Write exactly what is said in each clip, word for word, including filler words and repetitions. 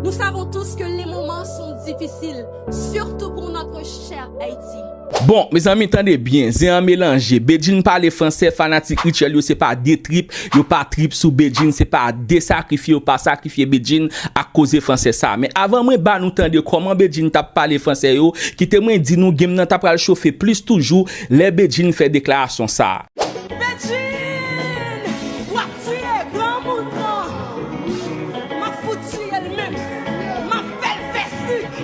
Nous savons tous que les moments sont difficiles, surtout pour notre cher Haïti. Bon, mezanmi, tande byen, zen an melanje. Bedjine pale fransè, fanatik Rutshelle yo se pa de trip, yo pa trip sou Bedjine, se pa de sakrifye, yo pa sakrifye Bedjine ak koze fransè sa. Men avan mwen ba nou tande kòman Bedjine t ap pale fransè yo, kite mwen di nou game nan ta pral chofe plis toujou lè Bedjine fè deklarasyon sa. Bedjine, w ap tiye granmoun nan. M ap fout tiye l menm. M ap fè l fè sik.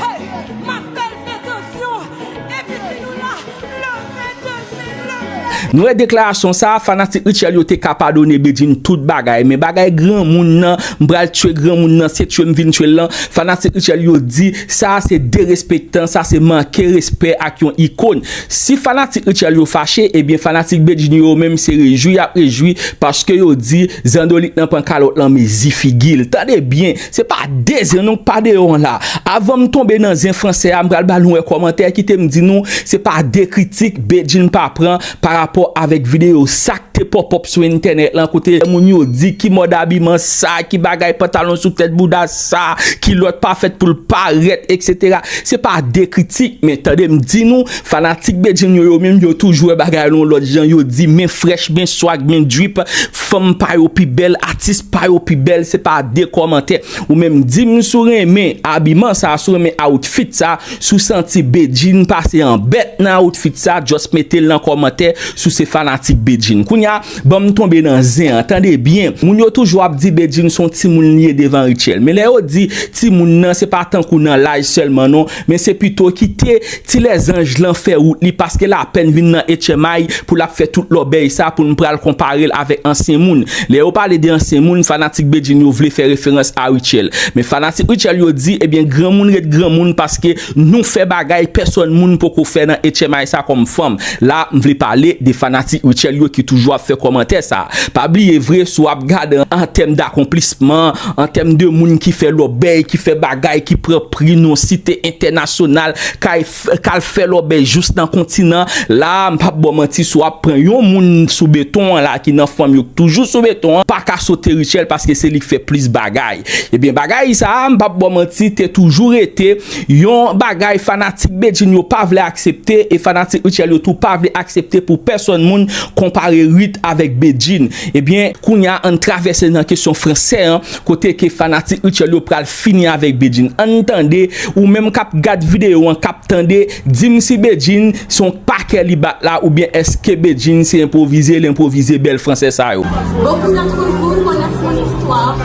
Hey, m ap fè l fè tansyon. Epi si nou la, leve tande, leve. Nou wè deklarasyon sa, fanatik Rutshelle yo te ka padone Bedjine tout bagay, men bagay granmoun nan, m pral tchwe granmoun nan, se tchwe m vin tchwe l lan, fanatik Rutshelle yo di, sa se derespektan, sa se manke respè ak yon ikòn. Si fanatik Rutshelle yo fache, ebyen fanatik Bedjine yo menm se rejwi y ap rejwi, paske yo di zandolit nan pran kalòt lan mezi figi l. Tande byen, se pa de zen non k pa deyò an la. Avan m tonbe nan zen fransè a, m pral ba nou yon kòmantè, kite m di nou, se pa de kritik Bedjine pa pran pa rapò avèk videyo sa k te pòp-òp sou entènèt lan, kote moun yo di ki mòd abiman sa, ki bagay pantalon sou tèt bouda sa, kilòt pa fèt pou l parèt, etsetera. Se pa de kritik, men tande m di nou, fanatik Bedjine yo, yo menm yo toujou wè bagay lan yon lòt jan, yo di men frèch, men swag, men drip, fanm pa yo pi bèl, atis pa yo pi bèl, se pa de kòmantè. Ou menm di m si w renmen abiman sa, si w renmen outfit sa, si w santi Bedjine pase an bèt nan outfit sa, just mete l nan kòmantè si w se fanatik Bedjine. Kounya, ban m tonbe nan zen an. Tande byen, moun yo toujou ap di Bedjine se yon timoun li ye devan Rutshelle. Men lè yo di timoun nan, se pa tankou nan laj sèlman non, men se pito kite ti lèzanj lan fè wout li, paske lapèn vin nan H M I pou l ap fè tout lòbèy sa pou n pral konpare l avèk ansyen moun. Lè yo pale de ansyen moun, fanatik Bedjine yo vle fè referans a Rutshelle. Men fanatik Rutshelle yo di, ebyen, granmoun ret granmoun paske nou fè bagay pèsòn moun poko fè nan H M I sa kòm fanm. La, m vle pale de fanatik Rutshelle yo ki toujou ap fè kòmantè sa. Pa bliye vre, si w ap gade an tèm dakonplisman, an tèm de moun ki fè lòbèy, ki fè bagay, ki pran pri nan site entènasyonal, k al f-, k al fè lòbèy jous nan kontinan, la, m p ap ba w manti, si w ap pran yon moun sou beton an la, ki nan fanm yo k toujou sou beton an, pa ka sote Rutshelle paske se li k fè plis bagay. Ebyen, bagay sa a, m p ap ba w manti, te toujou rete yon bagay fanatik Bedjine yo pa vle aksepte, e fanatik Rutshelle yo tou pa vle aksepte pou pèsòn moun konpare Ruth avèk Bedjine. Ebyen, kounya, ann travèse nan kesyon fransè an, kote ke fanatik Rutshelle yo pral fini avèk Bedjine. Ann tande, ou menm k ap gad videyo an, k ap tande, di m si Bedjine se yon pakè li bat la, oubyen èske Bedjine se enpwovize, l enpwovize bèl fransè sa yo. Beaucoup d'entre vous connaissent mon histoire.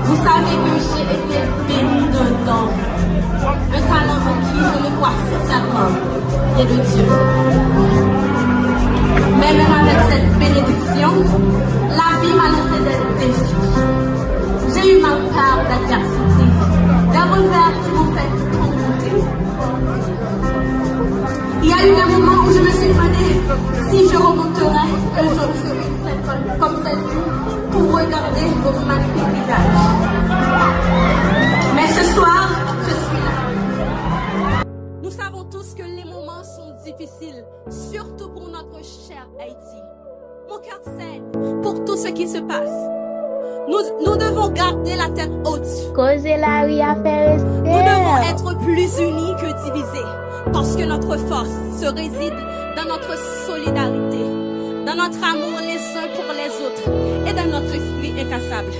Vous savez que j'ai été bénie d'un don, un talent requis, je ne crois sincèrement, et de Dieu. Mais même avec cette bénédiction, la vie m'a lancé des défis. J'ai eu ma part d'adversité, des revers qui m'ont fait trembler. Il y a eu des moments où je me suis demandé si je remonterais un jour sur une scène comme celle-ci pour regarder vos magnifiques visages. Mais ce soir, je suis là. Nous savons tous que les moments sont difficiles, surtout pour notre cher Haïti. Mon cœur saigne pour tout ce qui se passe. Nous, nous devons garder la tête haute. Koze lari a fè respè. Nous devons être plus unis que divisés, parce que notre force se réside dans notre solidarité, dans notre amour les uns pour les autres et dans notre esprit incassable.